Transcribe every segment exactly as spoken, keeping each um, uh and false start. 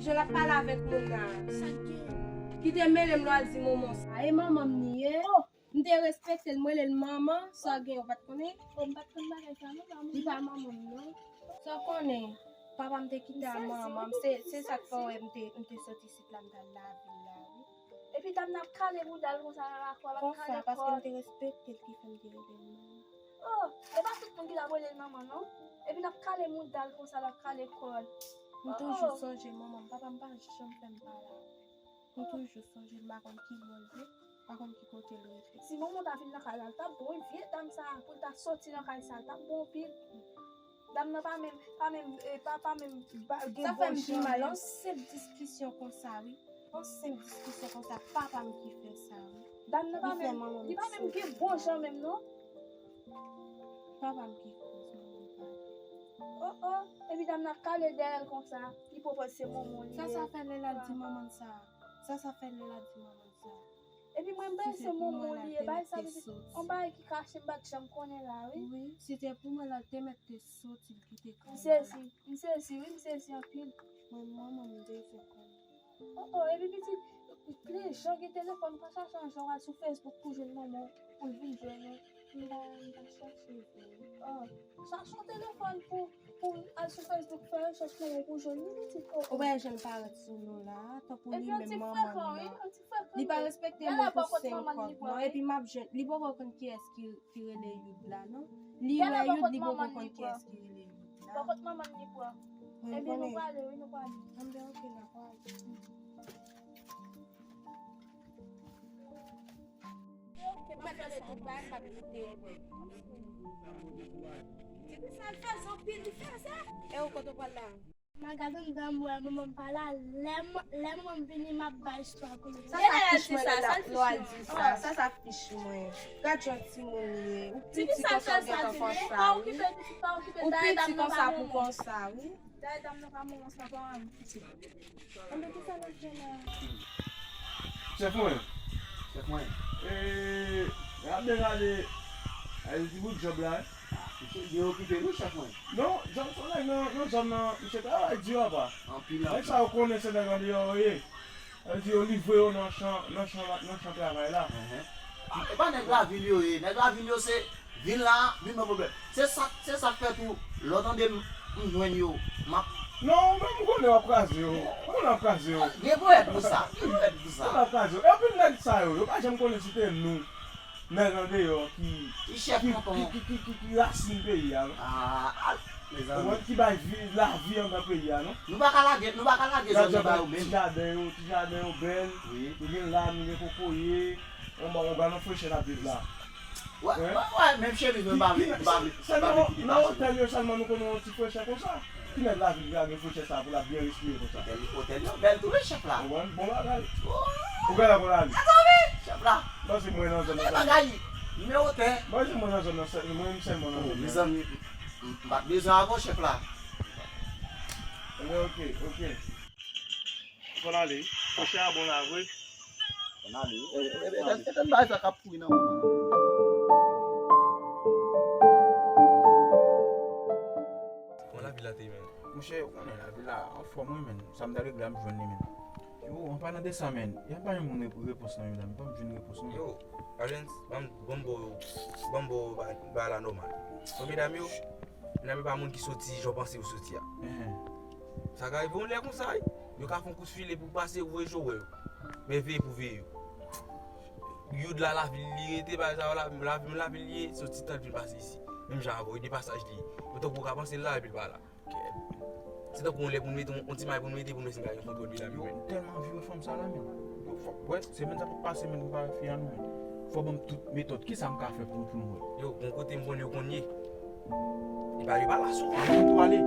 Jan l ap pale avèk moun nan. Sa l gen? Kite mele m lè w al di manman sa. E manman m li ye. Oh! M te respekte l, m rele l manman, sa w gen, ou pa t konnen? Oh, m pa t konn bagay sa non, manman. Li pa manman m non. Sa w konnen, papa m te kite a manman m, se, se sa k fè w wè m te, m te soti isit la, m t al lavil la, wi. Epi dam nan ap kale bouda l konsa nan lakou a, l ap kale kò l. Konsa, paske m te respekte l ki fè m te rele l manman. Oh, e pa tout moun ki t ap rele l manman non. Epi l ap kale bouda l konsa, l ap kale kò l. M toujou sonje manman m, papa m pa janm fè m pale avè l. M toujou sonje l, m pa konn ki bò l ye, m pa konn ki kote l rete. Si manman w ta vin nan kay la, l t ap bon, wi, vye dam sa a, pou l ta soti nan kay sa a, l t ap bon anpil. Dam nan pa menm, pa menm, eh, pa, pa menm ba, gen bon jan. Sa fè m pi mal, yon senp diskisyon konsa, wi. Yon senp diskisyon konsa, papa m ki fè sa, wi. Dam nan pa menm, li pa menm gen bon jan menm, non. Papa m ki koz, manman m pa. Oh, oh, epi dam nan ap kale dèyè l konsa, li pwopòz se manman li ye. Sa sa fè lè l al di manman l sa? Sa sa fè lè l al di manman l sa? Epi mwen, m panse se manman li ye, bagay sa, se yon bagay ki kache, m pa t janm konnen la, wi. Wi, si te pou mwen, l te mèt te soti, l kite kay la. M sezi, m sezi, wi, m sezi anpil. Mwen, manman m bezwen konnen. Oh, oh, epi pitit, lè jan gen telefòn, ou pa chache yon jan w al sou Facebook pou jwenn manman w, pou l vin jwenn ou. M pa, m pa chache vre. Oh, chache yon telefòn pou, pou al sou Facebook, fè rechèch manman w pou jwenn li, pitit. Oh, oh. Ou wè jan l parèt sou nou la, tankou li menm manman l nan. Li pa respekte moun pou senk kòb non, epi m ap jwenn, li poko konn kiyès ki, ki rele Youd la non. Li wè Youd, li poko konn kiyès ki rele Youd la. Poko manman li pran. Ebyen nou prale, wi, nou prale. Anben, ok, n a prale. Mwen fè tout bagay, m ap koute. Tifi sa l fè zanpil, li fè sa. E ou kote w pral la? Magazen dan m wè manman m pa la, lè m, lè manman m vini, m ap bay istwa pou li. Sa sa fich mwen la, lè w al di sa, sa sa fich mwen. Gad jan timoun li ye. Ou piti konsa w gentan konsa, wi. Ou piti konsa pou konsa, wi. Dayè dam nan pa mouri ansanm avè m. Anben, kisa n ap jwenn la? Chèf mwen. Chèf mwen. E, n ap degade. Ay, ti bout djòb la, wi. Misye byen okipe wi, chèf mwen. Non, djòb se yon nèg nan, nan zòn nan, misye travay di, papa. Anpil, anpil. Nèg sa yo konnen se nèg andeyò yo ye. Sa vle di yo livre yo nan chan, nan chan, nan chan travay la. Enhen. Ah, e pa nèg lavil yo ye. Nèg lavil yo se vil la, vin nan pwoblèm. Se sa, se sa k fè tou, lè w tande m, m jwenn yo, m ap... Non, ou menm ou konnen w ap kraze yo. Ou konnen w ap kraze yo. Gen ponyèt pou sa. Gen ponyèt pou sa. Ou konnen w ap kraze yo. E anpil nèg sa yo, yo pa janm konnen si te nou. Nèg andeyò ki, ki chèf tonton, ki, ki, ki, ki, ki rasin peyi a, non? Ah, ah, mezanmi. Ou konprann, ki bay vi, lavi anndan peyi a, non? Nou pa ka lage, nou pa ka lage zòn nan ba yo menm. Ti jaden yo, ti jaden yo bèl. Wi. Nou gen lam, nou gen kokoye. On ba, on ba nan frechè n ap viv la. Wè, wè, wè, menm chemiz mwen pa vle, pa vle, pa vle kite pase. Nan otèl yo sèlman nou konnen yon ti frechè konsa. Ki nèg lavil ki ka gen frechè sa pou l ap byen respire konsa? Otèl, otèl yo bèl tou wi, chèf la. Ou konprann? Bon bagay. Ou gade konn ale. Chèf la. Panse mwen nan zòn nan sèlman. Bagay, nimewo tè. Panse mwen nan zòn nan sèlman, mwen menm sèlman nan zòn nan. Mezanmi, m, m pa t bezwen avè w, chèf la. Ebyen, ok, ok. Fò n ale. Frechè a bon la vre. Fò n ale. E, e, e, e, e, e, bagay sa k ap kouri nan mond lan. Kòman lavil la te ye, menn? Monchè, ou konnen lavil la anfòm wi, menn. Sa m t al regle a, m jwenn li, menn. Yo, an palan de sa, menn, y ap bay yon moun rep-, repons nan, medam. M pa jwenn repons, non. Yo, Alens, ban m, ban m ba w, ban m ba w ba, ba la nòmal. Bon, medam yo, medam yo pa moun ki soti jan w panse yo soti a. Enhen. Sa ka rive yon lè konsa, wi. Yo ka fè yon kout file pou pase, ou voye je w wè yo. Men veye pou veye yo. Youd la, lavil li rete, bagay sa yo, la, lavil, lavil li ye, se yon ti tan l vin pase isi. Menm jan avè w, e de pasaj li ye. Yo tankou yo ka panse l la, epi l pa la. Se tankou yon lè pou n mete yon, yon ti may pou n mete pou n wè si n ka gen kontwòl medam yo, menn. Yo tèlman anvi wè fanm sa la, menn. Yo fò, wè, semèn sa pou pase, menn, m pa wè fi a, non, menn. Fò ban m tout metòd. Kisa m ka fè pou, pou m wè? Yo, gon kote m konnen yo konn ye. Li pa, li pa la souvan. Ann tou ale.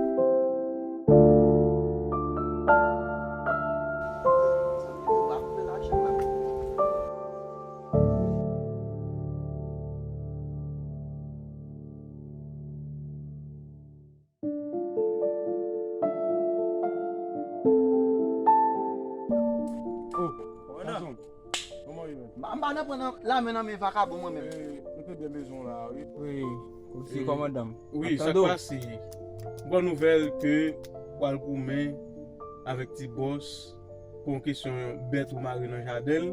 Oh, gason. Kòman w ye menm? M pa, m pa nan pran nan, lamen nan men vakabon mwen menm. Eh, nou te byen bezwen w la, wi. Wi, ou di kòmandan m. Wi, sa k pase? M pran nouvèl ke w al goumen avèk Ti Bòs pou yon kesyon bèt ou mare nan jaden l,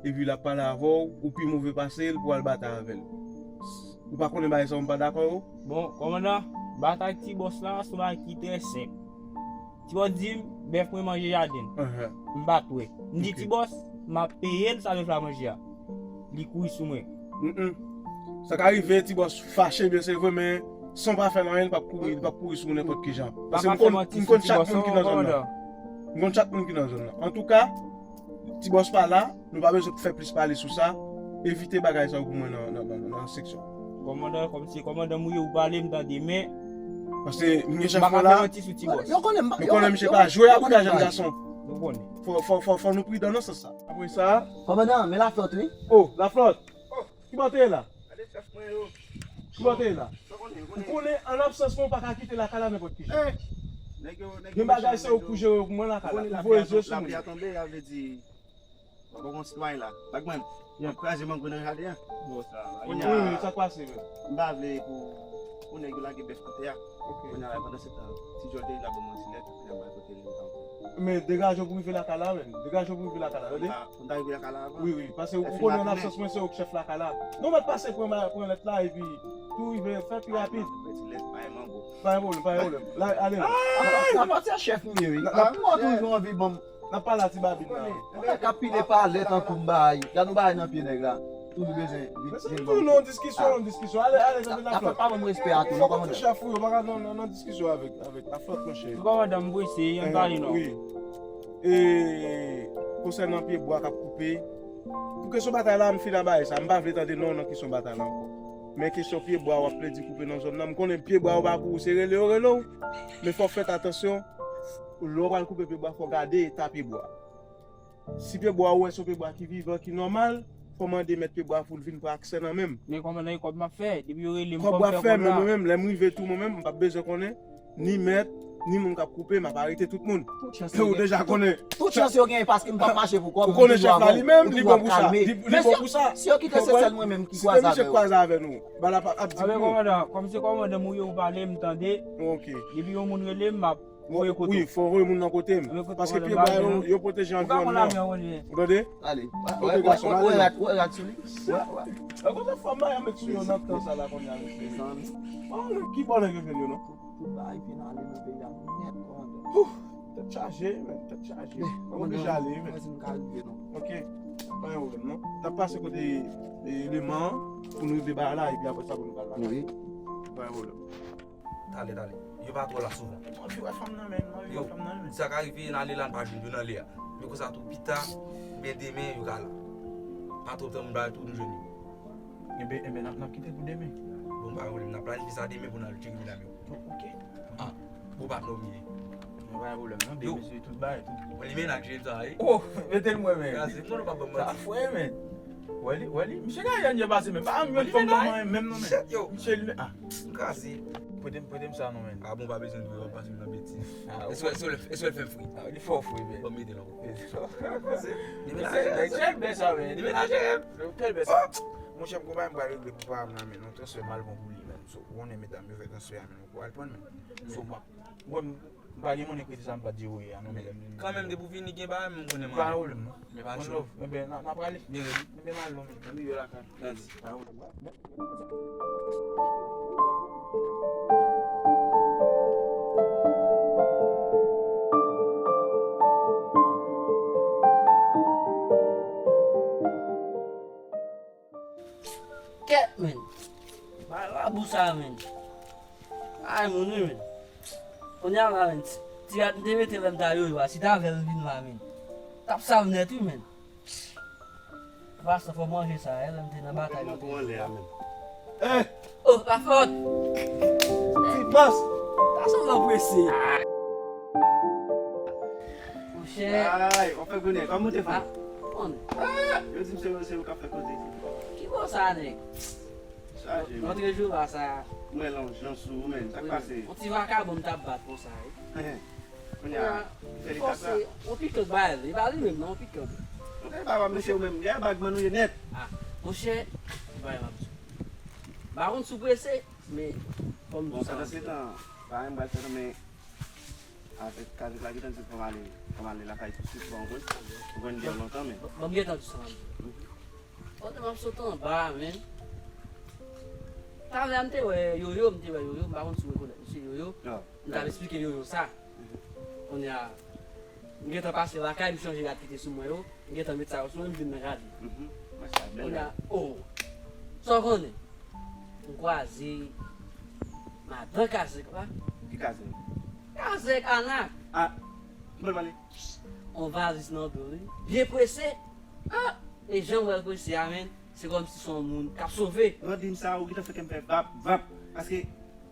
epi l ap pale avè w, ou pi move pase l pou w al batay avè l. Ou pa konnen bagay sa yo, m pa dakò yo? Bon, kòmandan, batay Ti Bòs la, se yon bagay ki trè senp. Ti Bòs di m, bèf mwen manje jaden l. M pa t wè. M di Ti Bòs, m ap peye l sa bèf la manje a. Li kouri sou mwen. Sa ka rive, Ti Bòs fache, byen se vre, men san w pa fè l anyen, li p ap kouri, li p ap kouri sou ou nenpòt ki jan. Paske m konn, m konn chak moun ki nan zòn nan. M konn chak moun ki nan zòn nan. Antouka, Ti Bòs pa la, nou pa bezwen fè plis pale sou sa. Evite bagay sa yo pou mwen nan, nan, nan, nan seksyon. Kòmandan, kòmsi kòmandan m ou ye, ou pale, m tande, men paske m gen chèf mwen la. Yo konnen m, nou konnen misye pa jwe ak jèn gason. Nou konnen. Fò, fò, fò, fò nou pridan nan sans sa. Apre sa, kòmandan, men laflòt, wi. Oh, laflòt. Ki bò w te ye la? Ki bò w te ye la? Ou konnen, an absans mwen, ou pa ka kite lakay la nenpòt ki jan. Gen bagay se ou k pou jere yo pou mwen lakay la. Ou voye zye sou mwen. Lapli a tonbe, sa vle di, pa bon sitwayen la. Bagman, w ap kraze mango nan jaden an. Wi, wi, sa k pase menm? M pa vle pou, pou nèg yo lage bèf kote a. Kounye a la, pandan se tan, Ti Jòl te la ban mwen ti lèt, kounye a m al kote li, m pa ankò. Men degaje w pou rive lakay la, menm. Degaje w pou rive lakay la, tande? Pou m ta rive lakay la avan? Wi, wi, paske ou konnen an absans mwen, se ou k chèf lakay la. Non, mèt pase pran, pran lèt la, epi tou rive, fè pi rapid. Mwen ti lèt, pa gen mango. Pa gen pwoblèm, pa gen pwoblèm. La, ale non. Nan pati a chèf m ye, wi. N ap, n ap, toujou anvi ban m. N ap pale a ti babin nan. Mwen ka pile palè tankou m bay. Gad yon bagay nan pye nèg la. Toujou bezwen vin, vin ban m. Non, diskisyon, non, diskisyon. Ale, ale, ale, ale. N ap fè pa ban m respè a tou, non, kòmandan. Chèf ou yo, pa ka nan, nan, nan diskisyon avèk, avèk laflòt, monchè. Kòmandan, m prese, yon pale non. Wi. E, konsènan pye bwa k ap koupe, pou kesyon batay la, m fin a bagay sa. M pa vle tande non nan kesyon batay la ankò. Men kesyon pye bwa w ap plede koupe nan zòn nan, m konnen pye bwa yo pa pou ou, se rele yo rele w. Men fò w fè atansyon, lè w pral koupe pye bwa, fò w gade eta pye bwa. Si pye bwa ou wè se yon pye bwa ki vivan, ki nòmal, fò w mande mèt pye bwa pou l vin pran aksè nan men m. Men kòmandan, e kòb m ap fè, depi yo rele m, fò m fè kòb la. Kòb w ap fè, men mwen menm, lè m rive tou, mwen menm, m p ap bezwen konnen ni mèt, ni moun k ap koupe, m ap arete tout moun. Ou deja konnen. Tout chans yo genyen paske m p ap mache pou kòb. Ou konnen chèf la li menm, li bon pou sa. Li, li bon pou sa. Si yo kite se sèl mwen menm ki kwaze avè yo. Si te misye kwaze avè nou, bal ap, ap di pou nou. Kòmandan, kòm se kòmandan m ou ye, ou pale, m tande. Ok. Depi yon moun rele m, m ap voye kote w. Wi, fò w voye moun nan kote m. Paske pye bwa yo, yo pwoteje anviwònman an. Ou tande? Ale. Kote gason, ale non. Wè rad sou li. Wè, wè. Kote fanm la, y ap met sou yo nan tan sa la kounye a, mesye. Oh, ki bò nèg yo jwenn yo non? Tout bagay fin ale nan peyi a nèt, kòmandan. Tèt chaje, men, tèt chaje. M oblije ale, men. Mwen si m ka rive non. Ok. Pa gen pwoblèm non. N ap pase kote, e, eleman an pou nou rive ba la, epi apre sa pou nou pral la. Wi. Pa gen pwoblèm. Talè, talè. Yo pa twò la souvan. M anvi wè fanm nan, men. M anvi wè fanm nan, men. Sa ka rive, n ale la, n pa jwenn yo nan lè a. Men konsa tou, pita, oubyen demen, yo ka la. Pa twò tann moun ba tou, nou jwenn yo. Enben, enben, n ap, n ap kite l pou demen. Bon, pa gen pwoblèm, n ap planifye sa demen pou n al tcheke medam yo. Ok. Ah, bon, patnè w m ye. Bon, pa gen pwoblèm, non, demen se tout bagay, tou. Bon, li mennen ak jèn sa, wi. Oh, mete l mwen menm. Kraze, non, non, pa ban m manti. Sa fre, men. Wè li, wè li. Misye ka yè pase, men pa menm yon fanm nan mwen menm, non, men. Shit, yo. Misye li, ah. M kraze. Prete m, prete m sa, non, men. Ah, bon, pa bezwen dwe, w ap pase m nan betiz. Ah, eswèl, eswèl, eswèl fè m fri. Ah, li fè w fri, men. Bon, mete l ankò. Li menaje, men. Tèl bèl sa, men. Li menaje, men. Tèl bèl sa. Monchè, m konprann m pral regle pou pa m nan men nou, transfè m al pran pou li menm. So, ou konnen medam yo fè transfè a menm, ou al pran menm. So, m ap, bon, m pa gen monnen kredi sa m pa di wi a non, men. Kanmenm, depi w vini gen bagay, m konnen m. Pa gen pwoblèm non. Men pa cho. One love. Enben, n a, n a prale. Byen redi. Enben, n al non, men. Ann rive lakay. Mèsi. Pa gen pwoblèm. Kèt, men. Bay labou sa, men. Ay, moun, wi, men. Kounye a la, men. Ti, ti rad m te mete lè m ta yoyo a, si t avè l vin la, men. T ap sa m nèt, wi, men. Pastè, fò manje sa, e lè m te nan batay. Mwen pran lè a menm. Eh! Oh, la fòt! Ti bòs! Gason nan prese. Monchè. Ay, w ap fè grenèg. Kòman w te fè? Ah, bon. Ah, yo di m se, se ou k ap fè koze. Ki bò sa, nèg? Chaje, men. Montre jou la sa. Mwen lan jan sou ou, men. Sa k pase? Yon ti vakabon m t ap bat konsa, wi. Kounye a, fè li kaka. Yon pikant ba li, e pa li menm non, yon pikant. Ou te ba w ap mesye ou menm, gade bagman nou ye nèt. Ah, monchè, bay m ap di. M pa konn si w prese, men fò m di sa. Bon, pandan se tan, pa gen m pral fè non, men Avèk kazèk la gentan di fò m ale, fò m ale lakay tousuit, bon, ou konprann? Ou konprann, gen lontan, men. Bon, m gentan di sa. Pandan m ap sot anba, men. Talè a m te wè Yoyo, m te wè Yoyo, m pa konn si w rekonèt misye Yoyo. M t ap esplike Yoyo sa. Kounye a, m gentan pase lakay, m chanje rad ki te sou mwen yo. M gentan met sa yo sou mwen, m vin nan rad li. Kounye a, oh, sa w konnen? M kwaze madan kazèk la. Ki kazèk? Kazèk Anak. Ah, ki bòl pale? On valiz nan do li. Byen prese. Ah, e jan m wè l prese a, men, se kòmsi se yon moun k ap sove. Nan di m sa, ou gentan fè kè m fè vap, vap. Paske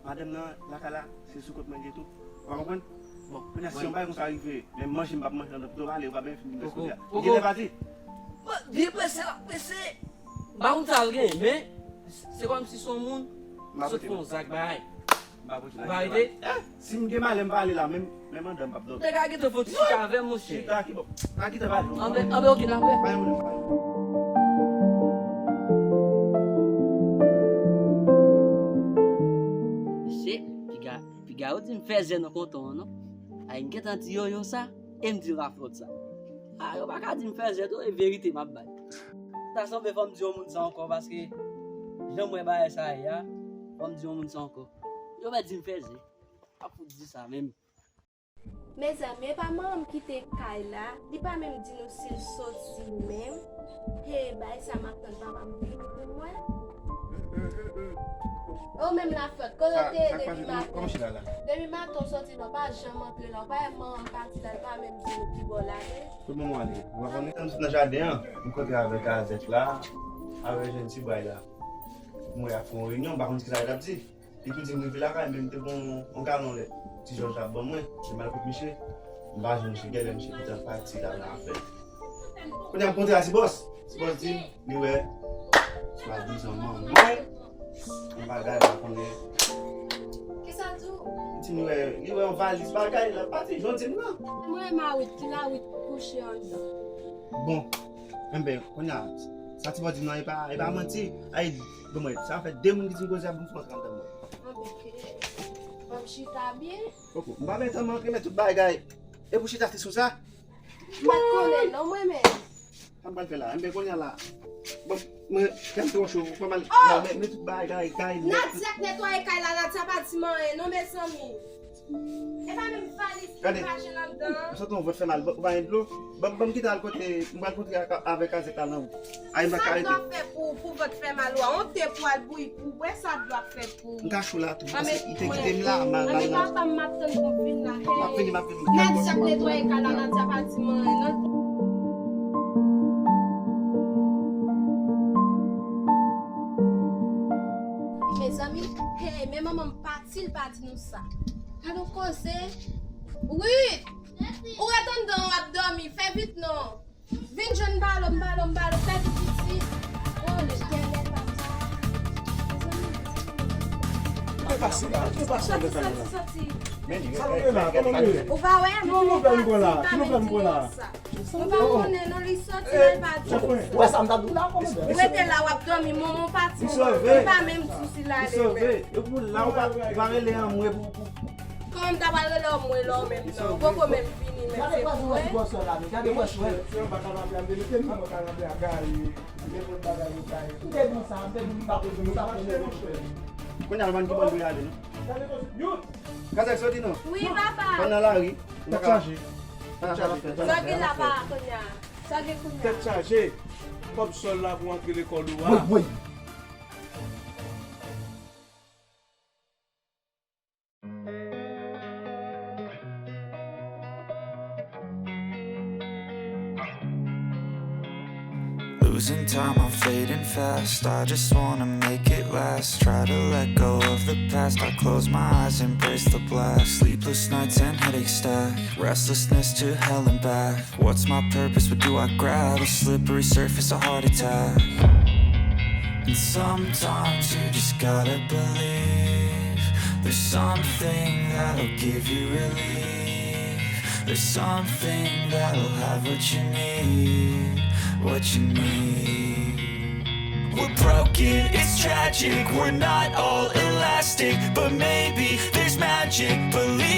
madanm nan lakay la, se sou kont mwen li ye tou. Ou pa konprann? Bon, kounye a, si yon bagay konsa rive, menm manje m p ap manje nan pito pale, ou pa byen fin vin jodi a. Li gentan pati. Bon, byen prese, l ap prese. M pa konn sa l gen, men se kòmsi se yon moun sot fè yon zak bagay. M pa konn sa l gen. Ou pa rete? Eh, si m gen malè, m pa ale la, menm, menm anndan m p ap dòmi. Te ka gentan fè yon ti chita avè m, monchè. Chita ki bò? Pa kite pale. Anben, anben, oke, n ap wè. Pa gen pwoblèm. Mesye, piga, piga yo di m fèzè nan konton an, non? Ay, m gentan di Yoyo sa, e m di Laflòt sa. A, yo pa ka di m fèzè tou, e verite m ap bay. Ta sanble fò m di yon moun sa ankò, paske jan m wè bagay sa ye a, fò m di yon moun sa ankò. Yo mèt di m fèzè. Ap fout di sa menm. Mezanmi, e pa manman m kite kay la, li pa menm di nou si l soti menm. He, bay sa m ap tann papa m vini pou mwen. Ou menm Laflòt, kote w te ye depi maten? Depi maten w soti la, w pa janm antre la, w pa wè manman m pati la, l pa menm di nou ki bò l ale. Kote manman w ale? Ou pa konnen? Nan jaden an, m kontre avèk kazèk la, avèk jèn ti bway la. M wè y ap fè yon reyinyon, m pa konn kisa y t ap di. Li tou di m rive lakay, men m te gon yon galon lèt Ti Jòj la ban mwen, men m al kot misye, m pa jwenn misye, genlè misye gentan pati la nan afè. Kounye a m kontre a Ti Bòs. Ti Bòs di m, li wè swadizan manman w, yon bagay m pa konnen. Kisa l di w? Li di m li wè, li wè yon valiz bagay, l ap pati, jan w di m nan. Mwen, mawit, ki lawit kouche anndan. Bon, enben, kounye a, sa Ti Bòs di m nan, e pa, e pa manti. Ay, bon, mwen, sa fè de moun ki di m koze a pou m fè antre anndan mwen. Anben, ke, ban m chita byen. Poko, m pa mete m antre, men tout bagay. E pou chita, se sou sa? M pa t konnen non, mwen menm. Sa m pral fè la? Enben, kounye a la. Bon, mwen, kè m twò cho, fò m al, oh! Mwen, men tout bagay, kay, Nadia k netwaye kay la, Nadia pa di m anyen non, mezanmi. E pa menm valiz li pa jwenn anndan an. M santi yon vant fè mal, ou pa gen dlo? Ban, ban m kite al kote, m pral kontre ak, avèk kazèk la nan wout. Ay, m pa ka rete. Sa dwa fè pou, pou vant fè mal ou a? On te pou al bouyi pou w bwè, sa dwa fè pou. M ka cho la tou, paske li te kite m la, m al, m al nan. Anben, papa m, m ap tann pou w vin la. M ap vini, m ap vini. Nadia ap netwaye kay la, Nadia pa di m anyen non. Mezanmi, hey, men manman m pati, l pa di nou sa. Gade yon koze. Wi! Ou ret anndan w ap dòmi, fè vit non. Vin jwenn balo, m balo, m balo, fè vit piti. Oh, le kè lè papa. Mezanmi. Ki pase la? Ki pase la? Soti, soti, soti. Men li, sa nou ye la? Kòman nou ye? Ou pa wè, non, non, pati, m pa menm di nou sa. Mwen pa konnen non, li soti, l al pati. Ou wè sa m t ap di w la, kòman? Ou rete la, w ap dòmi, manman w pati, li pa menm di si l ale menm. Epi la, ou pa, ou pa rele anmwe pou, pou. Kòman m ta pral rele anmwe la, ou menm non? Ou poko menm vini, menm se pou mwen. Gade bwè sou la, men gade bwè sou la. M te di w sa, m te di w m pa konn, m pa konn. Kounye a, l pa konn ki bò l dwe ale non. Kazèk, soti non. Wi, papa. Pandan lari. Tèt chaje. Sa gen la pa kounye a. Sa gen kounye a. Tèt chaje. Kòb sòl la pou antre lekòl ou a. Wi, wi. Losing time, I'm fading fast. I just wanna make it last. Try to let go of the past. I close my eyes, embrace the blast. Sleepless nights and headaches stack. Restlessness to hell and back. What's my purpose? What do I grab? A slippery surface, a heart attack. And sometimes you just gotta believe there's something that'll give you relief. There's something that'll have what you need, what you need. We're broken, it's tragic. We're not all elastic, but maybe there's magic. Believe